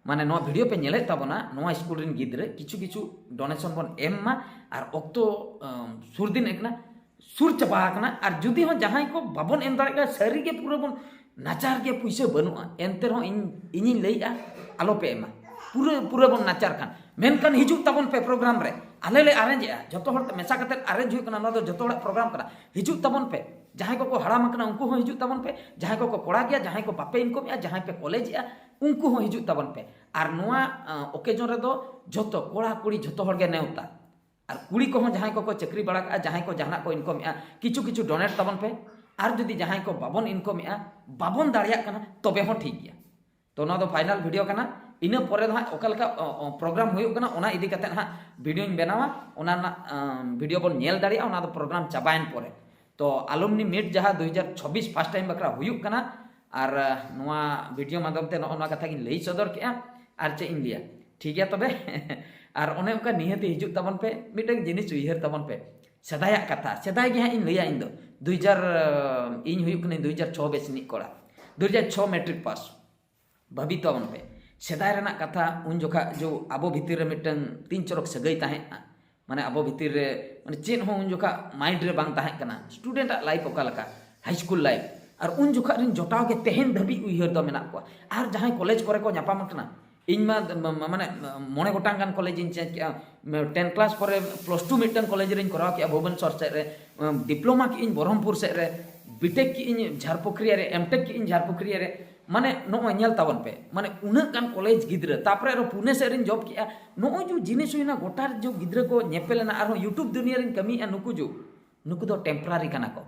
ᱢᱟᱱᱮ ᱱᱚᱣᱟ ᱵᱷᱤᱰᱤᱭᱳ ᱯᱮ ᱧᱮᱞᱮᱫ ᱛᱟᱵᱚᱱᱟ, ᱱᱚᱣᱟ ᱥᱠᱩᱞ ᱨᱮᱱ ᱜᱤᱫᱽᱨᱟᱹ ᱠᱤᱪᱷᱩ ᱠᱤᱪᱷᱩ ᱰᱚᱱᱮᱥᱚᱱ ᱵᱚᱱ ᱮᱢ ᱢᱟ᱾ ᱟᱨ ᱚᱠᱛᱚ, ᱟᱢ, ᱥᱩᱨ ᱫᱤᱱ ᱦᱮᱡ ᱠᱟᱱᱟ, ᱥᱩᱨ ᱪᱟᱵᱟ ᱟᱠᱟᱱᱟ᱾ ᱟᱨ ᱡᱩᱫᱤ ᱦᱚᱸ ᱡᱟᱦᱟᱸᱭ ᱠᱚ ᱵᱟᱵᱚᱱ ᱮᱢ ᱫᱟᱲᱮᱭᱟᱜ ᱠᱟᱱᱟ, ᱥᱟᱹᱨᱤᱜᱮ ᱯᱩᱨᱟᱹ ᱵᱚᱱ ᱱᱟᱪᱟᱨ ᱜᱮᱭᱟ, ᱯᱩᱭᱥᱟᱹ ᱵᱟᱹᱱᱩᱜᱼᱟ, ᱮᱱᱛᱮ ᱨᱮᱦᱚᱸ ᱤᱧ, ᱤᱧᱤᱧ ᱞᱟᱹᱭᱮᱫᱼᱟ, ᱟᱞᱚᱯᱮ ᱮᱢᱟ᱾ ᱯᱩᱨᱟᱹ, ᱯᱩᱨᱟᱹ ᱵᱚᱱ ᱱᱟᱪᱟᱨ ᱠᱷᱟᱱ, ᱢᱮᱱᱠᱷᱟᱱ ᱦᱤᱡᱩᱜ ᱛᱟᱵᱚᱱ ᱯᱮ ᱯᱨᱳᱜᱨᱟᱢ ᱨᱮ, ᱟᱞᱮ ᱞᱮ ᱟᱨᱮᱧᱡᱮᱜᱼᱟ, ᱡᱚᱛᱚ ᱦᱚᱲ ᱛᱮ ᱢᱮᱥᱟ ᱠᱟᱛᱮ ᱟᱨᱮᱧᱡᱽ ᱦᱩᱭᱩᱜ ᱠᱟᱱᱟ᱾ ᱱᱚᱣᱟ ᱫᱚ ᱡᱚᱛᱚ ᱦᱚᱲᱟᱜ ᱯᱨᱳᱜᱨᱟᱢ ᱠᱟᱱᱟ᱾ ᱦᱤᱡᱩᱜ ᱛᱟᱵᱚᱱ ᱯᱮ, ᱡᱟᱦᱟᱸᱭ ᱠᱚᱠᱚ ᱦᱟᱲᱟᱢ ᱟᱠᱟᱱᱟ ᱩᱱᱠᱩ ᱦᱚᱸ ᱦᱤᱡᱩᱜ ᱛᱟᱵᱚᱱ ᱯᱮ, ᱡᱟᱦᱟᱸᱭ ᱠᱚᱠᱚ ᱠᱚᱲᱟ ᱜᱮᱭᱟ, ᱡᱟᱦᱟᱸᱭ ᱠᱚ ᱵᱟᱯᱮ ᱤᱱᱠᱚᱢᱮᱜᱼᱟ, ᱡᱟᱦᱟᱸᱭ ᱯᱮ ᱠᱚᱞᱮᱡᱽᱮᱜᱼᱟ, ᱩᱱᱠᱩ ᱦᱚᱸ ᱦᱤᱡᱩᱜ ᱛᱟᱵᱚᱱ ᱯᱮ᱾ ᱟᱨ ᱱᱚᱣᱟ ᱚᱠᱮᱡᱚᱱ ᱨᱮᱫᱚ ᱡᱷᱚᱛᱚ ᱠᱚᱲᱟ ᱠᱩᱲᱤ ᱡᱷᱚᱛᱚ ᱦᱚᱲ ᱜᱮ ᱱᱮᱣᱛᱟ᱾ ᱟᱨ ᱠᱩᱲᱤ ᱠᱚᱦᱚᱸ ᱡᱟᱦᱟᱸᱭ ᱠᱚᱠᱚ ᱪᱟᱹᱠᱨᱤ ᱵᱟᱲᱟ ᱠᱟᱜᱼᱟ, ᱡᱟᱦᱟᱸᱭ ᱠᱚ ᱡᱟᱦᱟᱱᱟᱜ ᱠᱚ ᱤᱱᱠᱚᱢᱮᱜᱼᱟ, ᱠᱤᱪᱷᱩ ᱠᱤᱪᱷᱩ ᱰᱚᱱᱮᱴ ᱛᱟᱵᱚᱱ ᱯᱮ᱾ ᱟᱨ ᱡᱩᱫᱤ ᱡᱟᱦᱟᱸᱭ ᱠᱚ ᱵᱟᱵᱚᱱ ᱤᱱᱠᱚᱢᱮᱜᱼᱟ, ᱵᱟᱵᱚᱱ ᱫᱟᱲᱮᱭᱟᱜ ᱠᱟᱱᱟ, ᱛᱚᱵᱮ ᱦᱚᱸ ᱴᱷᱤᱠ ᱜᱮᱭᱟ᱾ ᱛᱚ ᱱᱚᱣᱟ ᱫᱚ ᱯᱷᱟᱭᱱᱟᱞ ᱵᱷᱤᱰᱤᱭᱳ ᱠᱟᱱᱟ᱾ ᱤᱱᱟᱹ ᱯᱚᱨᱮ ᱫᱚ ᱦᱟᱸᱜ ᱚᱠᱟ ᱞᱮᱠᱟ ᱯᱨᱳᱜᱨᱟᱢ ᱦᱩᱭᱩᱜ ᱠᱟᱱᱟ, ᱚᱱᱟ ᱤᱫᱤ ᱠᱟᱛᱮ ᱦᱟᱸᱜ ᱵᱷᱤᱰᱤᱭᱳᱧ ᱵᱮᱱᱟᱣᱟ᱾ ᱚᱱᱟ ᱨᱮᱱᱟᱜ ᱵᱷᱤᱰᱤᱭᱳ ᱵᱚᱱ ᱧᱮᱞ ᱫᱟᱲᱮᱭᱟᱜᱼᱟ, ᱚᱱᱟ ᱫᱚ ᱯᱨᱳᱜᱨᱟᱢ ᱪᱟᱵᱟᱭᱮᱱ ᱯᱚᱨᱮ᱾ ᱛᱚ ᱟᱞᱩᱢᱱᱤ ᱢᱤᱴ ᱡᱟᱦᱟᱸ ᱫᱩ ᱦᱟᱡᱟᱨ ᱪᱷᱚᱵᱵᱤᱥ ᱯᱷᱟᱥᱴ ᱴᱟᱭᱤᱢ ᱵᱟᱠᱷᱨᱟ ᱦᱩᱭᱩᱜ ᱠᱟᱱᱟ, ᱟᱨ ᱱᱚᱣᱟ ᱵᱷᱤᱰᱤᱭᱳ ᱢᱟᱫᱽᱫᱷᱚᱢ ᱛᱮ ᱱᱚᱜᱼᱚ ᱱᱚᱣᱟ ᱠᱟᱛᱷᱟ ᱜᱤᱧ ᱞᱟᱹᱭ ᱥᱚᱫᱚᱨ ᱠᱮᱜᱼᱟ᱾ ᱟᱨ ᱪᱮᱫ ᱤᱧ ᱞᱟᱹᱭᱟ, ᱴᱷᱤᱠ ᱜᱮᱭᱟ ᱛᱚᱵᱮ᱾ ᱟᱨ ᱚᱱᱮ ᱚᱱᱠᱟ ᱱᱤᱦᱟᱹᱛᱤ ᱦᱤᱡᱩᱜ ᱛᱟᱵᱚᱱ ᱯᱮ, ᱢᱤᱫᱴᱟᱝ ᱡᱤᱱᱤᱥ ᱩᱭᱦᱟᱹᱨ ᱛᱟᱵᱚᱱ ᱯᱮ, ᱥᱮᱫᱟᱭᱟᱜ ᱠᱟᱛᱷᱟ ᱥᱮᱫᱟᱭ ᱜᱮ ᱦᱟᱸᱜ ᱤᱧ ᱞᱟᱹᱭᱟ᱾ ᱤᱧ ᱫᱚ ᱫᱩ ᱦᱟᱡᱟᱨ, ᱤᱧ ᱦᱩᱭᱩᱜ ᱠᱟᱹᱱᱟᱹᱧ ᱫᱩ ᱦᱟᱡᱟᱨ ᱪᱷᱚ ᱵᱮᱪ ᱨᱤᱱᱤᱡ ᱠᱚᱲᱟ, ᱫᱩ ᱦᱟᱡᱟᱨ ᱪᱷᱚ ᱢᱮᱴᱨᱤᱠ ᱯᱟᱥ᱾ ᱵᱷᱟᱹᱵᱤ ᱛᱟᱵᱚᱱ ᱯᱮ, ᱥᱮᱫᱟᱭ ᱨᱮᱱᱟᱜ ᱠᱟᱛᱷᱟ, ᱩᱱ ᱡᱚᱠᱷᱟᱜ ᱡᱚ ᱟᱵᱚ ᱵᱷᱤᱛᱤᱨ ᱨᱮ ᱢᱤᱫᱴᱟᱝ ᱛᱤᱱ ᱪᱚᱨᱚᱠ ᱥᱟᱹᱜᱟᱹᱭ ᱛᱟᱦᱮᱸᱜᱼᱟ, ᱢᱟᱱᱮ ᱟᱵᱚ ᱵᱷᱤᱛᱤᱨ ᱨᱮ ᱢᱟᱱᱮ ᱪᱮᱫ ᱦᱚᱸ ᱩᱱ ᱡᱚᱠᱷᱟᱜ ᱢᱟᱭᱤᱱᱰ ᱨᱮ ᱵᱟᱝ ᱛᱟᱦᱮᱸ ᱠᱟᱱᱟ, ᱥᱴᱩᱰᱮᱱᱴ ᱟᱜ ᱞᱟᱭᱤᱯᱷ ᱚᱠᱟ ᱞᱮᱠᱟ, ᱦᱟᱭ ᱥᱠᱩᱞ ᱞᱟᱭᱤᱯᱷ, ᱟᱨ ᱩᱱ ᱡᱚᱠᱷᱟᱜ ᱨᱮᱱ ᱡᱚᱴᱟᱣ ᱜᱮ ᱛᱮᱦᱮᱧ ᱫᱷᱟᱹᱵᱤᱡ ᱩᱭᱦᱟᱹᱨ ᱫᱚ ᱢᱮᱱᱟᱜ ᱠᱚᱣᱟ᱾ ᱟᱨ ᱡᱟᱦᱟᱸᱭ ᱠᱚᱞᱮᱡᱽ ᱠᱚᱨᱮ ᱠᱚ ᱧᱟᱯᱟᱢ ᱟᱠᱟᱱᱟ, ᱤᱧ ᱢᱟ ᱢᱟ- ᱢᱟᱱᱮ ᱢᱚᱬᱮ ᱜᱚᱴᱟᱝ ᱜᱟᱱ ᱠᱚᱞᱮᱡᱽ ᱤᱧ ᱪᱮᱧᱡᱽ ᱠᱮᱜᱼᱟ᱾ ᱴᱮᱱ ᱠᱞᱟᱥ ᱯᱚᱨᱮ ᱯᱞᱟᱥ ᱴᱩ ᱢᱤᱫᱴᱟᱝ ᱠᱚᱞᱮᱡᱽ ᱨᱤᱧ ᱠᱚᱨᱟᱣ ᱠᱮᱜᱼᱟ ᱵᱷᱩᱵᱚᱱᱮᱥᱚᱨ ᱥᱮᱫ ᱨᱮ, ᱰᱤᱯᱞᱳᱢᱟ ᱠᱮᱜᱼᱟᱹᱧ ᱵᱚᱨᱦᱚᱢᱯᱩᱨ ᱥᱮᱫ ᱨᱮ, ᱵᱤᱴᱮᱠ ᱠᱮᱜᱼᱟᱹᱧ ᱡᱷᱟᱨᱯᱩᱠᱷᱨᱤᱭᱟ ᱨᱮ, ᱮᱢᱴᱮᱠ ᱠᱮᱜᱼᱟᱹᱧ ᱡᱷᱟᱨᱯᱩᱠᱷᱨᱤᱭᱟ ᱨᱮ᱾ ᱢᱟᱱᱮ ᱱᱚᱜᱼᱚᱭ ᱧᱮᱞ ᱛᱟᱵᱚᱱ ᱯᱮ, ᱢᱟᱱᱮ ᱩᱱᱟᱹᱜ ᱜᱟᱱ ᱠᱚᱞᱮᱡᱽ ᱜᱤᱫᱽᱨᱟᱹ, ᱛᱟᱯᱚᱨᱮ ᱟᱨᱚ ᱯᱩᱱᱮ ᱥᱮᱫ ᱨᱤᱧ ᱡᱚᱵ ᱠᱮᱜᱼᱟ᱾ ᱱᱚᱜᱼᱚᱭ ᱡᱮ ᱡᱤᱱᱤᱥ ᱦᱩᱭᱱᱟ, ᱜᱚᱴᱟ ᱡᱮ ᱜᱤᱫᱽᱨᱟᱹ ᱠᱚ ᱧᱮᱯᱮᱞ ᱮᱱᱟ, ᱟᱨᱦᱚᱸ ᱭᱩᱴᱩᱵᱽ ᱫᱩᱱᱤᱭᱟᱹ ᱨᱤᱧ ᱠᱟᱹᱢᱤᱭᱮᱜᱼᱟ, ᱱᱩᱠᱩ ᱡᱩᱜᱽ, ᱱᱩᱠᱩ ᱫᱚ ᱴᱮᱢᱯᱨᱟᱨᱤ ᱠᱟᱱᱟ ᱠᱚ᱾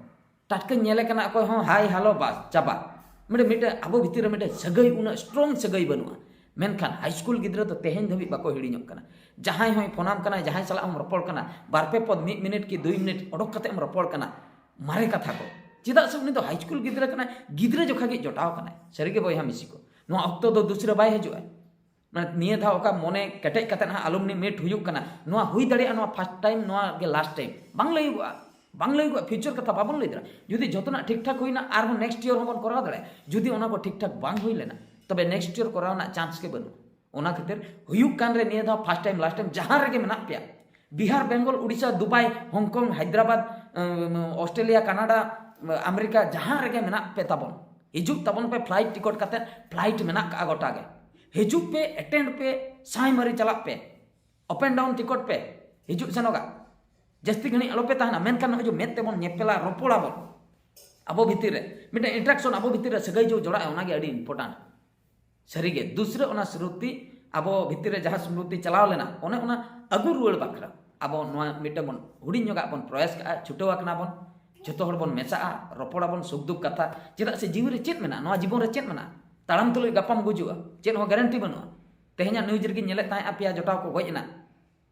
ᱴᱟᱴᱠᱟᱧ ᱧᱮᱞᱮ ᱠᱟᱱᱟ, ᱚᱠᱚᱭ ᱦᱚᱸ ᱦᱟᱭ ᱦᱮᱞᱳ ᱵᱟᱥ ᱪᱟᱵᱟ᱾ ᱢᱤᱫᱴᱮᱱ, ᱢᱤᱫᱴᱮᱱ ᱟᱵᱚ ᱵᱷᱤᱛᱤᱨ ᱨᱮ ᱢᱤᱫᱴᱮᱱ ᱥᱟᱹᱜᱟᱹᱭ, ᱩᱱᱟᱹᱜ ᱥᱴᱨᱚᱝ ᱥᱟᱹᱜᱟᱹᱭ ᱵᱟᱹᱱᱩᱜᱼᱟ᱾ ᱢᱮᱱᱠᱷᱟᱱ ᱦᱟᱭ ᱥᱠᱩᱞ ᱜᱤᱫᱽᱨᱟᱹ ᱫᱚ ᱛᱮᱦᱮᱧ ᱫᱷᱟᱹᱵᱤᱡ ᱵᱟᱠᱚ ᱦᱤᱲᱤᱧᱚᱜ ᱠᱟᱱᱟ᱾ ᱡᱟᱦᱟᱸᱭ ᱦᱚᱸᱭ ᱯᱷᱳᱱᱟᱢ ᱠᱟᱱᱟ, ᱡᱟᱦᱟᱸᱭ ᱥᱟᱞᱟᱜ ᱦᱚᱸᱢ ᱨᱚᱯᱚᱲ ᱠᱟᱱᱟ, ᱵᱟᱨ ᱯᱮ ᱯᱚᱫ ᱢᱤᱫ ᱢᱤᱱᱤᱴ ᱠᱤ ᱫᱩᱭ ᱢᱤᱱᱤᱴ ᱚᱰᱚᱠ ᱠᱟᱛᱮ ᱮᱢ ᱨᱚᱯᱚᱲ ᱠᱟᱱᱟ, ᱢᱟᱨᱮ ᱠᱟᱛᱷᱟ ᱠᱚ᱾ ᱪᱮᱫᱟᱜ ᱥᱮ ᱩᱱᱤ ᱫᱚ ᱦᱟᱭ ᱥᱠᱩᱞ ᱜᱤᱫᱽᱨᱟᱹ ᱠᱟᱱᱟᱭ, ᱜᱤᱫᱽᱨᱟᱹ ᱡᱚᱠᱷᱟ ᱜᱮ ᱡᱚᱴᱟᱣ ᱠᱟᱱᱟᱭ᱾ ᱥᱟᱹᱨᱤᱜᱮ ᱵᱚᱭᱦᱟ ᱢᱤᱥᱤ ᱠᱚ, ᱱᱚᱣᱟ ᱚᱠᱛᱚ ᱫᱚ ᱫᱩᱥᱨᱟ ᱵᱟᱭ ᱦᱤᱡᱩᱜᱼᱟ᱾ ᱢᱟᱱᱮ ᱱᱤᱭᱟᱹ ᱫᱷᱟᱣ ᱚᱠᱟ ᱢᱚᱱᱮ ᱠᱮᱴᱮᱡ ᱠᱟᱛᱮ ᱦᱟᱸᱜ ᱟᱞᱩᱢᱱᱤ ᱢᱤᱴ ᱦᱩᱭᱩᱜ ᱠᱟᱱᱟ, ᱱᱚᱣᱟ ᱦᱩᱭ ᱫᱟᱲᱮᱭᱟᱜᱼᱟ, ᱱᱚᱣᱟ ᱯᱷᱟᱥᱴ ᱴᱟᱭᱤᱢ, ᱱᱚᱣᱟ ᱜᱮ ᱞᱟᱥᱴ ᱴᱟᱭᱤᱢ᱾ ᱵᱟᱝ ᱞᱟᱹᱭᱩᱜᱼᱟ, ᱵᱟᱝ ᱞᱟᱹᱭᱩᱜᱼᱟ, ᱯᱷᱤᱭᱩᱪᱟᱨ ᱠᱟᱛᱷᱟ ᱵᱟᱵᱚᱱ ᱞᱟᱹᱭ ᱫᱟᱲᱮᱭᱟᱜᱼᱟ᱾ ᱡᱩᱫᱤ ᱡᱚᱛᱚᱱᱟᱜ ᱴᱷᱤᱠ ᱴᱷᱟᱠ ᱦᱩᱭᱱᱟ, ᱟᱨᱦᱚᱸ ᱱᱮᱠᱥᱴ ᱤᱭᱟᱨ ᱦᱚᱸᱵᱚᱱ ᱠᱚᱨᱟᱣ ᱫᱟᱲᱮᱭᱟᱜᱼᱟ᱾ ᱡᱩᱫᱤ ᱚᱱᱟ ᱠᱚ ᱴᱷᱤᱠ ᱴᱷᱟᱠ ᱵᱟᱝ ᱦᱩᱭ ᱞᱮᱱᱟ, ᱛᱚᱵᱮ ᱱᱮᱠᱥᱴ ᱤᱭᱟᱨ ᱠᱚᱨᱟᱣ ᱨᱮᱱᱟᱜ ᱪᱟᱱᱥ ᱜᱮ ᱵᱟᱹᱱᱩᱜᱼᱟ᱾ ᱚᱱᱟ ᱠᱷᱟᱹᱛᱤᱨ ᱦᱩᱭᱩᱜ ᱠᱟᱱ ᱨᱮ ᱱᱤᱭᱟᱹ ᱫᱷᱟᱣ ᱯᱷᱟᱥᱴ ᱴᱟᱭᱤᱢ, ᱞᱟᱥᱴ ᱴᱟᱭᱤᱢ, ᱡᱟᱦᱟᱸ ᱨᱮᱜᱮ ᱢᱮᱱᱟᱜ ᱯᱮᱭᱟ, ᱵᱤᱦᱟᱨ, ᱵᱮᱝᱜᱚᱞ, ᱩᱲᱤᱥᱥᱟ, ᱫᱩᱵᱟᱭ, ᱦᱚᱝᱠᱚᱝ, ᱦᱟᱭᱫᱨᱟᱵᱟᱫ, ᱩᱢ, ᱚᱥᱴᱨᱮᱞᱤᱭᱟ, ᱠᱟᱱᱟᱰᱟ, ᱟᱢᱮᱨᱤᱠᱟ, ᱡᱟᱦᱟᱸ ᱨᱮᱜᱮ ᱢᱮᱱᱟᱜ ᱯᱮ ᱛᱟᱵᱚᱱ, ᱦᱤᱡᱩᱜ ᱛᱟᱵᱚᱱ ᱯᱮ᱾ ᱯᱷᱞᱟᱭᱤᱴ ᱴᱤᱠᱤᱴ ᱠᱟᱛᱮ, ᱯᱷᱞᱟᱭᱤᱴ ᱢᱮᱱᱟᱜ ᱠᱟᱜᱼᱟ ᱜᱚᱴᱟ ᱜᱮ᱾ ᱦᱤᱡᱩᱜ ᱯᱮ, ᱮᱴᱮᱱᱰ ᱯᱮ, ᱥᱟᱭ ᱢᱟᱹᱨᱤ ᱪᱟᱞᱟᱜ ᱯᱮ, ᱟᱯ ᱮᱱᱰ ᱰᱟᱣᱩᱱ ᱴᱤᱠᱤᱴ ᱯᱮ, ᱦᱤᱡᱩᱜ ᱥᱮᱱᱚᱜᱟᱜ᱾ ᱡᱟᱹᱥᱛᱤ ᱜᱷᱟᱹᱲᱤᱡ ᱟᱞᱚᱯᱮ ᱛᱟᱦᱮᱱᱟ, ᱢᱮᱱᱠᱷᱟᱱ ᱱᱚᱜᱼᱚᱭ ᱡᱮ ᱢᱮᱫ ᱛᱮᱵᱚᱱ ᱧᱮᱯᱮᱞᱟ, ᱨᱚᱯᱚᱲᱟᱵᱚᱱ, ᱟᱵᱚ ᱵᱷᱤᱛᱤᱨ ᱨᱮ ᱢᱤᱫᱴᱮᱱ ᱤᱱᱴᱨᱟᱠᱥᱚᱱ, ᱟᱵᱚ ᱵᱷᱤᱛᱤᱨ ᱨᱮ ᱥᱟᱹᱜᱟᱹᱭ ᱡᱚ ᱡᱚᱲᱟᱜᱼᱟ, ᱚᱱᱟᱜᱮ ᱟᱹᱰᱤ ᱤᱢᱯᱚᱨᱴᱮᱱᱴ᱾ ᱥᱟᱹᱨᱤᱜᱮ ᱫᱩᱥᱨᱟᱹ ᱚᱱᱟ ᱥᱢᱨᱩᱛᱤ, ᱟᱵᱚ ᱵᱷᱤᱛᱤᱨ ᱨᱮ ᱡᱟᱦᱟᱸ ᱥᱢᱨᱩᱛᱤ ᱪᱟᱞᱟᱣ ᱞᱮᱱᱟ, ᱚᱱᱮ ᱚᱱᱟ ᱟᱹᱜᱩ ᱨᱩᱣᱟᱹᱲ ᱵᱟᱠᱷᱨᱟ ᱟᱵᱚ ᱱᱚᱣᱟ ᱢᱤᱫᱴᱟᱝ ᱵᱚᱱ ᱦᱩᱰᱤᱧ ᱧᱚᱜᱟᱜ ᱵᱚᱱ ᱯᱨᱚᱭᱟᱥ ᱠᱟᱜᱼᱟ, ᱪᱷᱩᱴᱟᱹᱣ ᱟᱠᱟᱱᱟ ᱵᱚᱱ, ᱡᱷᱚᱛᱚ ᱦᱚᱲ ᱵᱚᱱ ᱢᱮᱥᱟᱜᱼᱟ, ᱨᱚᱯᱚᱲᱟᱵᱚᱱ ᱥᱩᱠ ᱫᱩᱠ ᱠᱟᱛᱷᱟ᱾ ᱪᱮᱫᱟᱜ ᱥᱮ ᱡᱤᱣᱤ ᱨᱮ ᱪᱮᱫ ᱢᱮᱱᱟᱜᱼᱟ? ᱱᱚᱣᱟ ᱡᱤᱵᱚᱱ ᱨᱮ ᱪᱮᱫ ᱢᱮᱱᱟᱜᱼᱟ? ᱛᱟᱲᱟᱢ ᱛᱩᱞᱩᱡ ᱜᱟᱯᱟᱢ ᱜᱩᱡᱩᱜᱼᱟ, ᱪᱮᱫ ᱦᱚᱸ ᱜᱟᱨᱮᱱᱴᱤ ᱵᱟᱹᱱᱩᱜᱼᱟ᱾ ᱛᱮᱦᱮᱧᱟᱜ ᱱᱤᱭᱩᱡᱽ ᱨᱮᱜᱮᱧ ᱧᱮᱞᱮᱫ ᱛᱟᱦᱮᱸᱫᱼᱟ, ᱯᱮᱭᱟ ᱡᱚᱴᱟᱣ ᱠᱚ ᱜᱚᱡ ᱮᱱᱟ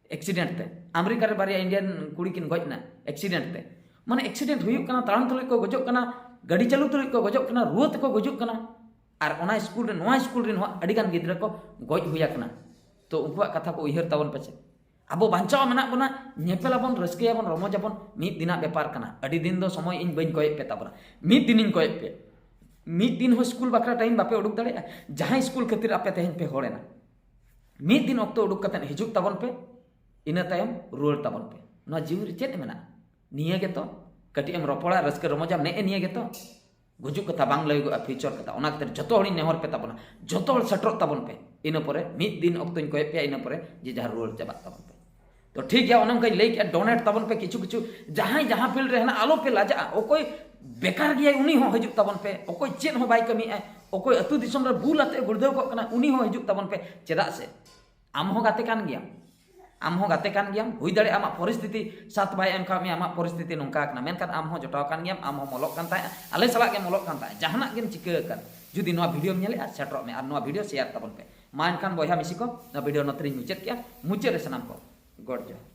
ᱮᱠᱥᱤᱰᱮᱱᱴ ᱛᱮ᱾ ᱟᱢᱮᱨᱤᱠᱟ ᱨᱮ ᱵᱟᱨᱭᱟ ᱤᱱᱰᱤᱭᱟᱱ ᱠᱩᱲᱤ ᱠᱤᱱ ᱜᱚᱡ ᱮᱱᱟ ᱮᱠᱥᱤᱰᱮᱱᱴ ᱛᱮ᱾ ᱢᱟᱱᱮ ᱮᱠᱥᱤᱰᱮᱱᱴ ᱦᱩᱭᱩᱜ ᱠᱟᱱᱟ, ᱛᱟᱲᱟᱢ ᱛᱩᱞᱩᱡ ᱠᱚ ᱜᱚᱡᱚᱜ ᱠᱟᱱᱟ, ᱜᱟᱹᱰᱤ ᱪᱟᱹᱞᱩ ᱛᱩᱞᱩᱡ ᱠᱚ ᱜᱚᱡᱚᱜ ᱠᱟᱱᱟ, ᱨᱩᱣᱟᱹ ᱛᱮᱠᱚ ᱜᱚᱡᱚᱜ ᱠᱟᱱᱟ᱾ ᱟᱨ ᱚᱱᱟ ᱥᱠᱩᱞ ᱨᱮ, ᱱᱚᱣᱟ ᱥᱠᱩᱞ ᱨᱮᱱ ᱦᱚᱸ ᱟᱹᱰᱤᱜᱟᱱ ᱜᱤᱫᱽᱨᱟᱹ ᱠᱚ ᱜᱚᱡ ᱦᱩᱭ ᱟᱠᱟᱱᱟ᱾ ᱛᱚ ᱩᱱᱠᱩᱣᱟᱜ ᱠᱟᱛᱷᱟ ᱠᱚ ᱩᱭᱦᱟᱹᱨ ᱛᱟᱵᱚᱱ ᱯᱟᱪᱮ᱾ ᱟᱵᱚ ᱵᱟᱧᱪᱟᱣ ᱢᱮᱱᱟᱜ ᱵᱚᱱᱟ, ᱧᱮᱯᱮᱞᱟᱵᱚᱱ, ᱨᱟᱹᱥᱠᱟᱹᱭᱟᱵᱚᱱ, ᱨᱚᱢᱚᱡᱟᱵᱚᱱ, ᱢᱤᱫ ᱫᱤᱱᱟᱜ ᱵᱮᱯᱟᱨ ᱠᱟᱱᱟ᱾ ᱟᱹᱰᱤ ᱫᱤᱱ ᱫᱚ ᱥᱚᱢᱚᱭ ᱤᱧ ᱵᱟᱹᱧ ᱠᱚᱭᱮᱫ ᱯᱮ ᱛᱟᱵᱚᱱᱟ, ᱢᱤᱫ ᱫᱤᱱᱤᱧ ᱠᱚᱭᱮᱫ ᱯᱮ᱾ ᱢᱤᱫ ᱫᱤᱱ ᱦᱚᱸ ᱥᱠᱩᱞ ᱵᱟᱠᱷᱨᱟ ᱴᱟᱭᱤᱢ ᱵᱟᱯᱮ ᱩᱰᱩᱠ ᱫᱟᱲᱮᱭᱟᱜᱼᱟ? ᱡᱟᱦᱟᱸᱭ ᱥᱠᱩᱞ ᱠᱷᱟᱹᱛᱤᱨ ᱟᱯᱮ ᱛᱮᱦᱮᱧ ᱯᱮ ᱦᱚᱲ ᱮᱱᱟ, ᱢᱤᱫ ᱫᱤᱱ ᱚᱠᱛᱚ ᱩᱰᱩᱠ ᱠᱟᱛᱮ ᱦᱤᱡᱩᱜ ᱛᱟᱵᱚᱱ ᱯᱮ, ᱤᱱᱟᱹ ᱛᱟᱭᱚᱢ ᱨᱩᱣᱟᱹᱲ ᱛᱟᱵᱚᱱ ᱯᱮ᱾ ᱱᱚᱣᱟ ᱡᱤᱣᱤ ᱨᱮ ᱪᱮᱫ ᱢᱮᱱᱟᱜᱼᱟ? ᱱᱤᱭᱟᱹ ᱜᱮᱛᱚ᱾ ᱠᱟᱹᱴᱤᱡ ᱮᱢ ᱨᱚᱯᱚᱲᱟ, ᱨᱟᱹᱥᱠᱟᱹ ᱨᱚᱢᱚᱡᱟᱢ, ᱱᱮᱜᱼᱮ ᱱᱤᱭᱟᱹ ᱜᱮᱛᱚ᱾ ᱜᱩᱡᱩᱜ ᱠᱟᱛᱷᱟ ᱵᱟᱝ ᱞᱟᱹᱭᱚᱜᱚᱜᱼᱟ, ᱯᱷᱤᱭᱩᱪᱟᱨ ᱠᱟᱛᱷᱟ᱾ ᱚᱱᱟ ᱠᱷᱟᱹᱛᱤᱨ ᱡᱚᱛᱚ ᱦᱚᱲᱤᱧ ᱱᱮᱦᱚᱨ ᱯᱮ ᱛᱟᱵᱚᱱᱟ, ᱡᱚᱛᱚ ᱦᱚᱲ ᱥᱮᱴᱮᱨᱚᱜ ᱛᱟᱵᱚᱱ ᱯᱮ᱾ ᱤᱱᱟᱹ ᱯᱚᱨᱮ ᱢᱤᱫ ᱫᱤᱱ ᱚᱠᱛᱚᱧ ᱠᱚᱭᱮᱫ ᱯᱮᱭᱟ, ᱤᱱᱟᱹ ᱯᱚᱨᱮ ᱡᱮ ᱡᱟᱦᱟᱸ ᱨᱩᱣᱟᱹᱲ ᱪᱟᱵᱟᱜ ᱛᱟᱵᱚᱱ ᱯᱮ᱾ ᱛᱚ ᱴᱷᱤᱠ ᱜᱮᱭᱟ, ᱚᱱᱮ ᱚᱱᱠᱟᱧ ᱞᱟᱹᱭ ᱠᱮᱜᱼᱟ, ᱰᱳᱱᱮᱴ ᱛᱟᱵᱚᱱ ᱯᱮ ᱠᱤᱪᱷᱩ ᱠᱤᱪᱷᱩ, ᱡᱟᱦᱟᱸᱭ ᱡᱟᱦᱟᱸ ᱯᱷᱤᱞᱰ ᱨᱮ ᱦᱮᱱᱟᱜ ᱟᱞᱚ ᱯᱮ ᱞᱟᱡᱟᱜᱼᱟ᱾ ᱚᱠᱚᱭ ᱵᱮᱠᱟᱨ ᱜᱮᱭᱟᱭ ᱩᱱᱤ ᱦᱚᱸ ᱦᱤᱡᱩᱜ ᱛᱟᱵᱚᱱ ᱯᱮ, ᱚᱠᱚᱭ ᱪᱮᱫ ᱦᱚᱸ ᱵᱟᱭ ᱠᱟᱹᱢᱤᱭᱮᱫᱼᱟᱭ, ᱚᱠᱚᱭ ᱟᱹᱛᱩ ᱫᱤᱥᱚᱢ ᱨᱮ ᱵᱩᱞ ᱟᱛᱮ ᱜᱩᱲᱫᱟᱹᱣ ᱠᱚᱜ ᱠᱟᱱᱟ ᱩᱱᱤ ᱦᱚᱸ ᱦᱤᱡᱩᱜ ᱛᱟᱵᱚᱱ ᱯᱮ᱾ ᱪᱮᱫᱟᱜ ᱥᱮ ᱟᱢ ᱦᱚᱸ ᱜᱟᱛᱮ ᱠᱟᱱ ᱜᱮᱭᱟᱢ, ᱟᱢ ᱦᱚᱸ ᱜᱟᱛᱮ ᱠᱟᱱ ᱜᱮᱭᱟᱢ, ᱦᱩᱭ ᱫᱟᱲᱮᱭᱟᱜᱼᱟ ᱟᱢᱟᱜ ᱯᱚᱨᱤᱥᱛᱷᱤᱛᱤ ᱥᱟᱛ ᱵᱟᱭ ᱮᱢ ᱠᱟᱜ ᱢᱮᱭᱟ, ᱟᱢᱟᱜ ᱯᱚᱨᱤᱥᱛᱷᱤᱛᱤ ᱱᱚᱝᱠᱟ ᱟᱠᱟᱱᱟ, ᱢᱮᱱᱠᱷᱟᱱ ᱟᱢ ᱦᱚᱸ ᱡᱚᱴᱟᱣ ᱠᱟᱱ ᱜᱮᱭᱟᱢ, ᱟᱢ ᱦᱚᱸ ᱚᱞᱚᱜ ᱠᱟᱱ ᱛᱟᱦᱮᱸᱫ, ᱟᱞᱮ ᱥᱟᱞᱟᱜ ᱜᱮᱢ ᱚᱞᱚᱜ ᱠᱟᱱ ᱛᱟᱦᱮᱸᱫ, ᱡᱟᱦᱟᱱᱟᱜ ᱜᱮᱢ ᱪᱤᱠᱟᱹ ᱟᱠᱟᱱ, ᱡᱩᱫᱤ ᱱᱚᱣᱟ ᱵᱷᱤᱰᱤᱭᱳᱢ ᱧᱮᱞᱮᱫᱼᱟ, ᱥᱮᱴᱮᱨᱚᱜ ᱢᱮ ᱟᱨ ᱱᱚᱣᱟ ᱵᱷᱤᱰᱤᱭᱳ ᱥᱮᱭᱟᱨ ᱛᱟᱵᱚᱱ ᱯᱮ᱾ ᱢᱟ ᱮᱱᱠᱷᱟᱱ ᱵᱚᱭᱦᱟ ᱢᱤᱥᱤ ᱠᱚ, ᱱᱚᱣᱟ ᱵᱷᱤᱰᱤᱭᱳ ᱱᱚᱛᱮ ᱨᱤᱧ ᱢᱩᱪᱟᱹᱫ ᱠᱮᱜᱼᱟ᱾ ᱢᱩᱪᱟᱹᱫ ᱨᱮ ᱥᱟᱱᱟᱢ ᱠᱚ ᱜᱚᱰ ᱡᱚᱦᱟᱨ᱾